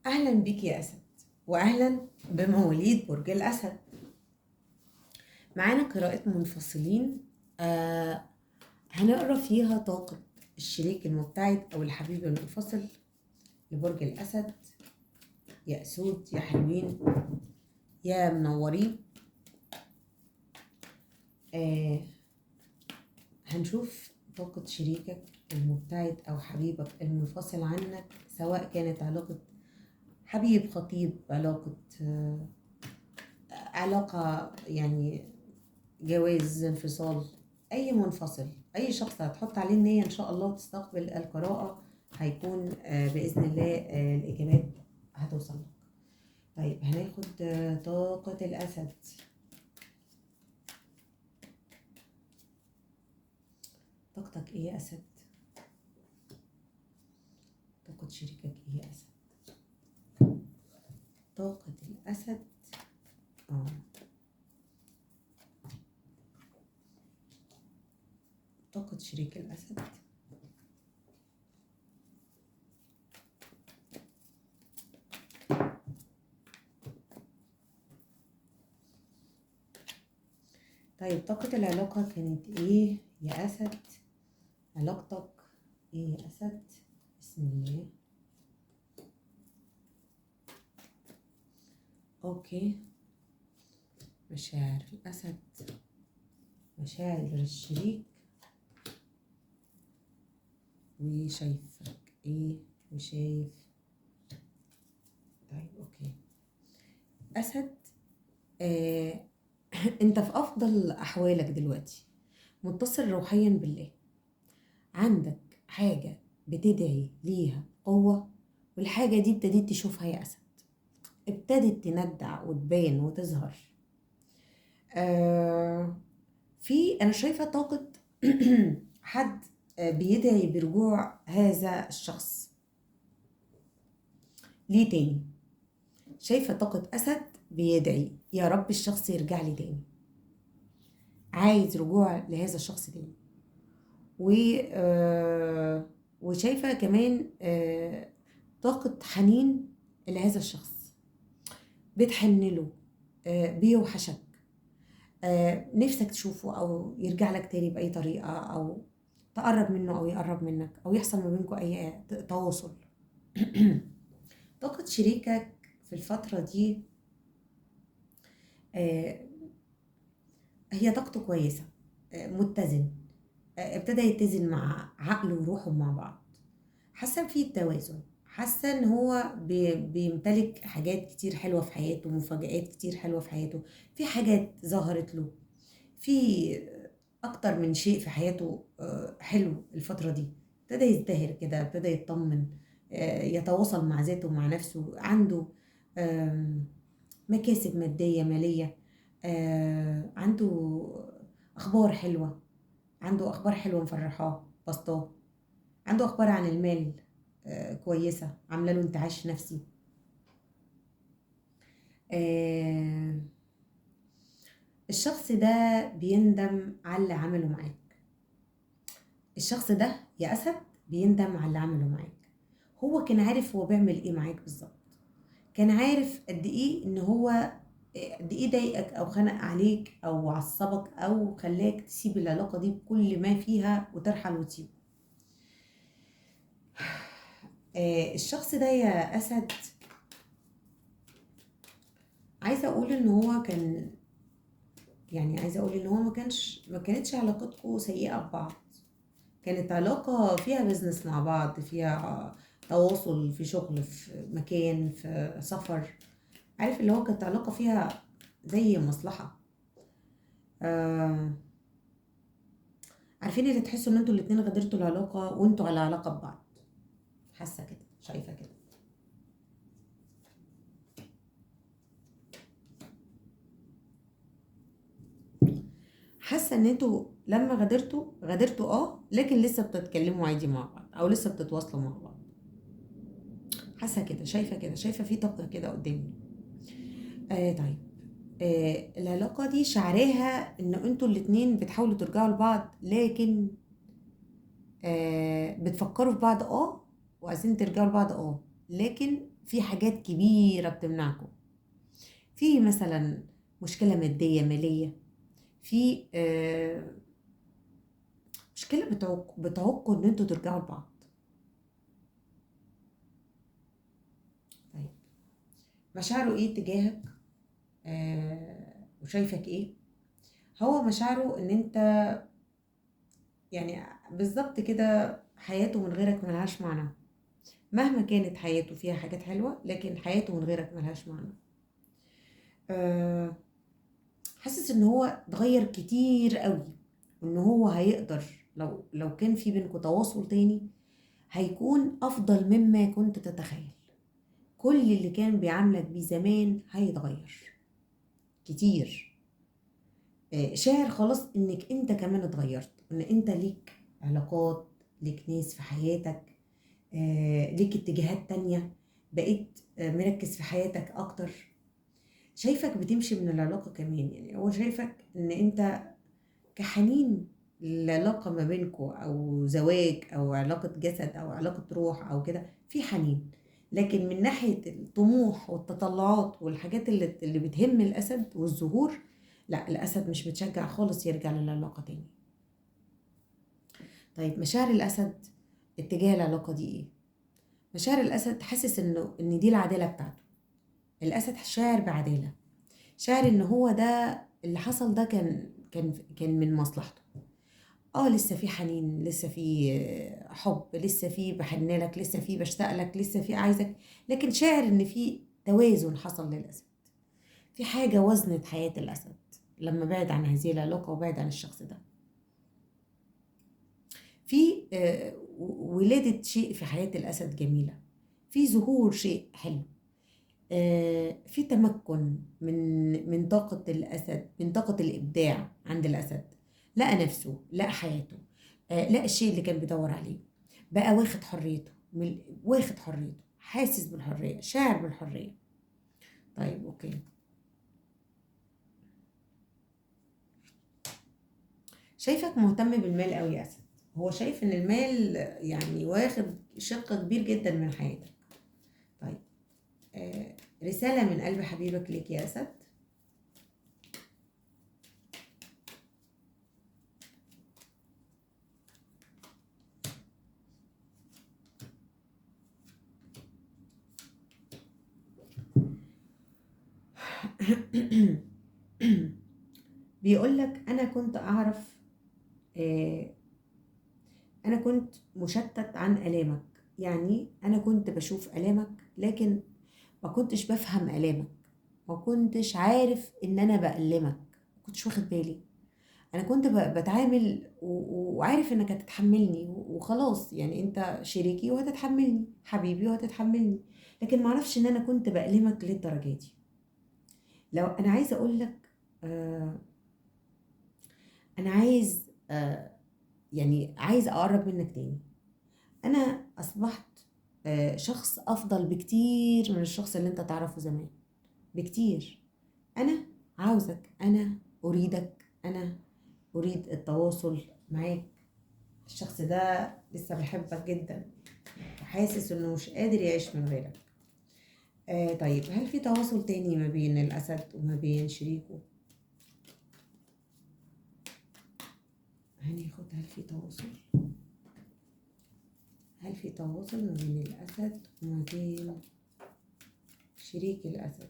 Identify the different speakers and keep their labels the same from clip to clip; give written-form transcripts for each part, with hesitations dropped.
Speaker 1: أهلا بيك يا أسد، وأهلا بمواليد برج الأسد. معانا قراءة منفصلين، هنقرأ فيها طاقة الشريك المبتعد أو الحبيب المنفصل لبرج الأسد. يا أسود يا حلوين يا منورين. هنشوف طاقة شريكك المبتعد أو حبيبك المنفصل عنك، سواء كانت علاقة حبيب خطيب، علاقة يعني جواز، انفصال، أي منفصل، أي شخص هتحط عليه النية إن شاء الله وتستقبل القراءة هيكون بإذن الله الإجابات هتوصل لك. طيب هناخد طاقة الأسد. طاقتك إيه يا أسد؟ طاقة شريكك إيه يا أسد؟ طاقة الأسد طاقة شريك الأسد. طيب طاقة العلاقة كانت إيه يا أسد؟ علاقتك إيه يا أسد؟ بسم الله. okay، مشاعر الأسد، مشاعر الشريك، وشايفك ايه وشايف. طيب okay أسد، انت في افضل احوالك دلوقتي، متصل روحيا بالله، عندك حاجة بتدعي ليها قوة، والحاجة دي ابتديت تشوفها يا أسد، ابتدت تندع وتبان وتظهر. في انا شايفة طاقة حد بيدعي برجوع هذا الشخص ليه تاني. شايفة طاقة أسد بيدعي يا رب الشخص يرجع لي تاني، عايز رجوع لهذا الشخص تاني. وشايفة كمان طاقة حنين لهذا الشخص، بتحن له، بيوحشك، نفسك تشوفه أو يرجع لك تاني بأي طريقة، أو تقرب منه أو يقرب منك، أو يحصل ما بينكم أي تواصل. طاقة شريكك في الفترة دي هي طاقته كويسة، متزن، ابتدى يتزن مع عقله وروحه مع بعض، حاسة فيه التوازن، حاسة ان هو بيمتلك حاجات كتير حلوة في حياته، مفاجآت كتير حلوة في حياته، في حاجات ظهرت له، في اكتر من شيء في حياته حلو الفترة دي. ابتدى يزدهر كده، ابتدى يطمن، يتواصل مع ذاته ومع نفسه، عنده مكاسب مادية مالية، عنده اخبار حلوة، عنده اخبار حلوة مفرحاه بسطاه، عنده اخبار عن المال كويسة عاملة له انتعاش نفسي. الشخص ده بيندم على اللي عمله معاك. الشخص ده يا أسد بيندم على اللي عمله معاك. هو كان عارف هو بيعمل ايه معاك بالظبط، كان عارف قد ايه ان هو قد ايه ضايقك او خنق عليك او عصبك او خلاك تسيب العلاقة دي بكل ما فيها وترحل وتسيبه. الشخص ده يا أسد عايزة أقول إن هو كان، يعني عايزة أقول إن هو ما كانتش علاقتكم سيئة ببعض، كانت علاقة فيها بيزنس مع بعض، فيها تواصل في شغل، في مكان، في سفر، عارف اللي هو كانت علاقة فيها زي مصلحة. عارفين اللي تحسوا إن انتوا الاتنين غدرتوا العلاقة وانتوا على علاقة ببعض، حاسة كده، شايفة كده. حاسة ان انتوا لما غدرتوا لكن لسه بتتكلموا عادي مع بعض او لسه بتتواصلوا مع بعض. حاسة كده، شايفة كده، شايفة في طاقة كده قدامي. طيب العلاقة دي شعرها ان انتوا الاتنين بتحاولوا ترجعوا لبعض، لكن بتفكروا في بعض وعايزين ترجعوا لبعض لكن في حاجات كبيرة بتمنعكم. في مثلا مشكلة مادية مالية، في مشكلة بتعوقكم ان انتوا ترجعوا لبعض. طيب مشاعره ايه تجاهك؟ وشايفك ايه؟ هو مشاعره ان انت يعني بالظبط كده حياته من غيرك ملهاش معنى، مهما كانت حياته فيها حاجات حلوة لكن حياته من غيرك ملهاش معنى. حاسس ان هو اتغير كتير قوي، وان هو هيقدر لو كان في بينكم تواصل تاني هيكون افضل مما كنت تتخيل. كل اللي كان بيعاملك بيه زمان هيتغير كتير. شاعر خلاص انك انت كمان اتغيرت، ان انت ليك علاقات، ليك ناس في حياتك، ليك اتجاهات تانية، بقيت مركز في حياتك اكتر. شايفك بتمشي من العلاقة كمان، يعني هو شايفك ان انت كحنين العلاقة ما بينكو، او زواج او علاقة جسد او علاقة روح او كده، في حنين. لكن من ناحية الطموح والتطلعات والحاجات اللي بتهم الأسد والظهور، لا، الأسد مش متشجع خالص يرجع للعلاقة تاني. طيب مشاعر الأسد اتجاه العلاقة دي ايه؟ مشاعر الأسد حاسس ان دي العدالة بتاعته. الأسد شاعر بعدالة، شاعر ان هو ده اللي حصل، ده كان من مصلحته. لسه في حنين، لسه في حب، لسه في بحنلك، لسه في بشتاقلك، لسه في عايزك، لكن شاعر ان في توازن حصل للأسد، في حاجة وزنت حياة الأسد لما بعد عن هذه العلاقة وبعد عن الشخص ده. في ولادة شيء في حياة الأسد جميلة، في ظهور شيء حلو، في تمكن من طاقة الأسد، من طاقة الإبداع عند الأسد. لقى نفسه، لقى حياته، لقى الشيء اللي كان بيدور عليه، بقى واخد حريته، واخد حريته، حاسس بالحرية، شاعر بالحرية. طيب okay، شايفك مهتم بالمال قوي يا أسد. هو شايف إن المال يعني واخد شق كبير جدا من حياتك. طيب رسالة من قلب حبيبك ليك يا أسد. بيقولك أنا كنت أعرف، أنا كنت مشتت عن آلامك، يعني أنا كنت بشوف آلامك لكن ما كنتش بفهم آلامك، ما كنتش عارف إن أنا بألمك، ما كنتش واخد بالي. أنا كنت بتعامل وعارف إنك هتتحملني وخلاص، يعني أنت شريكي وهتتحملني، حبيبي وهتتحملني، لكن ما أعرفش إن أنا كنت بألمك للدرجة دي. لو أنا عايزة أقول لك، أنا عايز، يعني عايز أقرب منك تاني. أنا أصبحت شخص أفضل بكتير من الشخص اللي أنت تعرفه زمان بكتير. أنا عاوزك، أنا أريدك، أنا أريد التواصل معاك. الشخص ده لسه بيحبك جدا وحاسس إنه مش قادر يعيش من غيرك. طيب هل في تواصل تاني ما بين الأسد وما بين شريكه؟ هناخد هل في تواصل؟ هل في تواصل ما بين الأسد وما بين شريك الأسد؟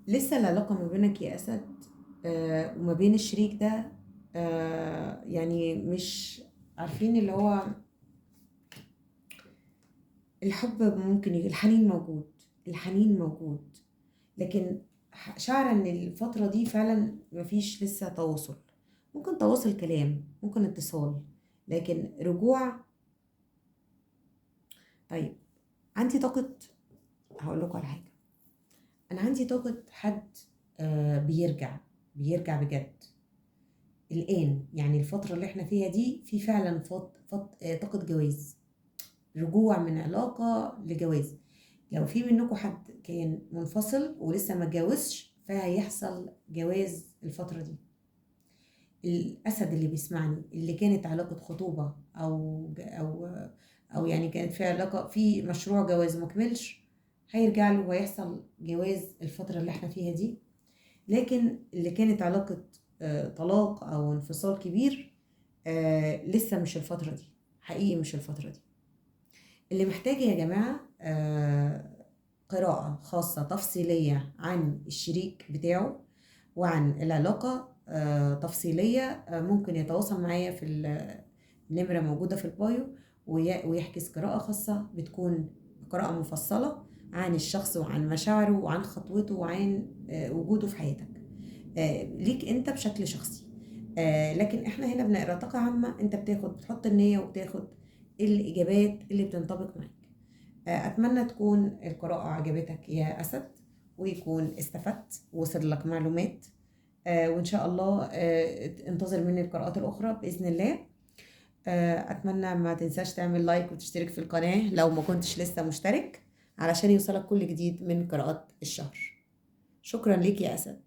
Speaker 1: لسه العلاقة ما بينك يا أسد وما بين الشريك ده، يعني مش عارفين، اللي هو الحب ممكن الحنين موجود، الحنين موجود، لكن شعر ان الفترة دي فعلا مفيش لسه تواصل. ممكن تواصل كلام، ممكن اتصال، لكن رجوع. طيب عندي طاقة، هقول لكم على حاجة، أنا عندي طاقة حد بيرجع بجد الآن، يعني الفترة اللي احنا فيها دي في فعلا طاقة جواز، رجوع من علاقة لجواز. لو في منكم حد كان منفصل ولسه ما اتجوزش فهيحصل جواز الفترة دي. الأسد اللي بيسمعني اللي كانت علاقة خطوبة أو يعني كانت في علاقة في مشروع جواز وما كملش، هيرجع له وهيحصل جواز الفترة اللي احنا فيها دي. لكن اللي كانت علاقة طلاق أو انفصال كبير، لسه مش الفترة دي، حقيقي مش الفترة دي. اللي محتاج يا جماعة قراءة خاصة تفصيلية عن الشريك بتاعه وعن العلاقة تفصيلية، ممكن يتواصل معايا في النمرة موجودة في البايو ويحجز قراءة خاصة، بتكون قراءة مفصلة عن الشخص وعن مشاعره وعن خطوته وعن وجوده في حياتك، ليك انت بشكل شخصي. لكن احنا هنا بنقرا طاقة عامة، انت بتحط النية وبتاخد الإجابات اللي بتنطبق معاك. أتمنى تكون القراءة عجبتك يا أسد، ويكون استفدت ووصل لك معلومات، وإن شاء الله انتظر مني القراءات الأخرى بإذن الله. أتمنى ما تنساش تعمل لايك وتشترك في القناة لو ما كنتش لسه مشترك، علشان يوصلك كل جديد من قراءات الشهر. شكرا ليك يا أسد.